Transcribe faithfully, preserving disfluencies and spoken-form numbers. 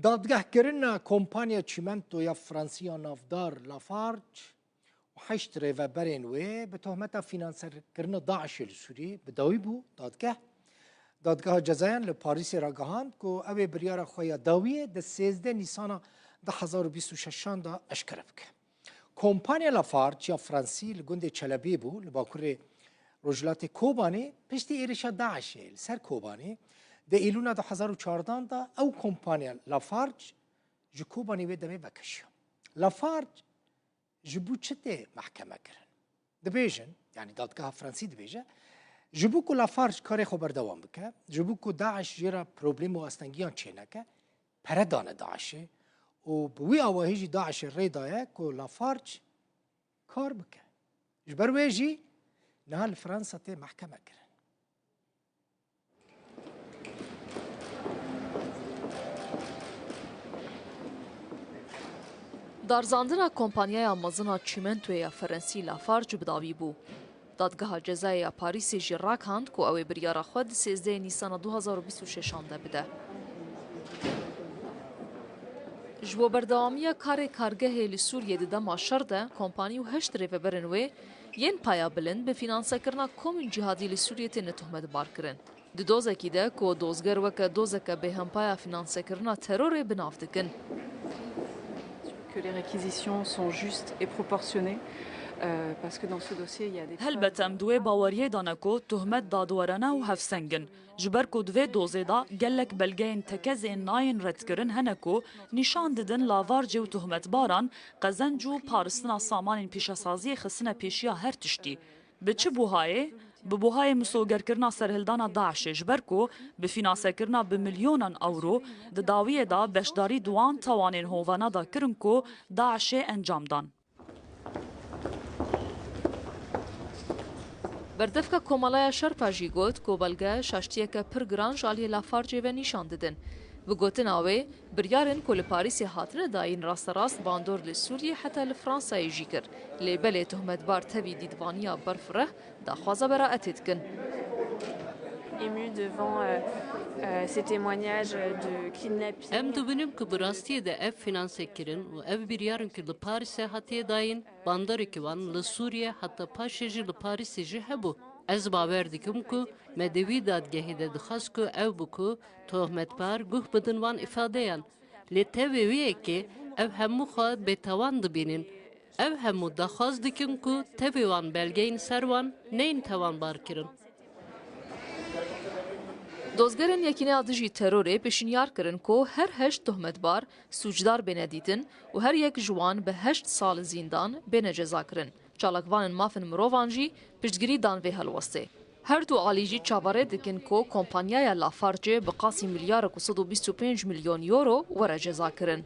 Dadgehkirina kompanya çîmentoya Fransî ya navdar Lafarge û heşt rêveberên wê bi tohmeta fînansekirina DAIŞê li Sûriyê bi dawî bû. Dadgeh, Dadgeha Cezayan li Parîsê ragihand ku ew ê biryara xwe ya dawiyê di sêzdeh Nîsana du hezar û bîst û şeşan de eşkere bike. Kompanya Lafarge ya Fransî li gundê Çelebiyê bû, li bakurê rojhilatê Kobanê, piştî êrişa DAIŞê li ser Kobanê di Îlûna du hezar û çardan de ew kompanya Lafarge ji Kobanê wê demê vekişiya. Lafarge ji bo çi tê mehkeme kirin? Dibêjin, yanî dadgeha Fransî dibêje, ji bo ku Lafarge karê xwe berdewam bike, ji bo ku DAIŞ jê re problem û astengiyan çêneke, pere dane DAIŞê û bi wî awahî jî DAIŞê rê daye ku Lafarge kar bike. Ji ber wê jî niha li Fransa tê mehkeme kirin. Darizandina kompanyaya mezin a çîmentoyê ya Ferensî Lafarge bi dawî bû. Dadgeha Cezayê ya Parîsê jî ragihand ku ew ê biryara xwe di sêzdehê Nîsana du hezar û bîst û şeşan de bide. Ji bo berdewamiya karê kargehê li Sûriyê di dema şer de, kompanî û heşt rêveberên wê yên paya bilind bi fînansekirina komên cîhadî li Sûriyê têne tohmetbarkirin. Di dozekî de ku dozger weke dozeke bêhempaya fînansekirina terorê bi nav dikin. Que les réquisitions sont justes et proportionnées, euh, parce que dans ce dossier, il y a des preuves. Helbet em di wê baweriyê de ne ku tohmet dadwerane û hevseng in. Ji ber ku di vê dozê de gelek belgeyên tekezên nayên redkirin hene ku nîşan didin Lavarcê û tohmetbaran qezenc û paristina samanên pîşesaziyê xistine pêşiya her tiştî. Bi çi buhayê? Bi buhayê misogerkirina serhildana DAIŞê, ji ber ku bi fînansekirina bi milyonan ewro di dawiyê de beşdarî di wan tawanên hovana de kirin ku DAIŞê encam dan. Berdevka Komala ya Şerpa jî got ku belge şaştiyeke pir giran ji aliyê Lafarcê ve nîşan didin. Bi gotina wê, biryarên ku li Parîsê hatine dayîn rasterast bandor li Sûriyê heta li Fransayê jî kir. Lê belê tohmetbar tevî dîdvaniya berfireh daxwaza beraetê dikin. Ému devant, euh, euh, ces témoignages de kidnapping. Em dibînin ku bi rastiyê de ev fînansekirin û ev biryarên ku li Parîsê hatiye dayîn, bandorekî wan li Sûriyê heta paşê jî li Parîsê jî hebû. Ez bawer dikim ku me di wî dadgehê de dixwest ku ew bû ku tohmetbar guh bidin wan îfadeyan. Lê tevî wê yekê ev hemû xwe bêtewan dibînin. Ev hemû daxwaz dikin ku tevî wan belgeyên ser wan neyên tewanbarkirin. Dozgerên Yekîneya Dijî Terorê pêşinyar kirin ku her heşt tohmetbar sûcdar bêne dîtin û her yek ji wan bi heşt sal zîndan bêne cezakirin. Çalakvanên mafên mirovan jî piştgirî dan vê helwestê. Her du alî jî çaverê dikin ku kompanyaya Lafarge bi qasî milyarek û sed û bîst û pênc milyon euro were cezakirin.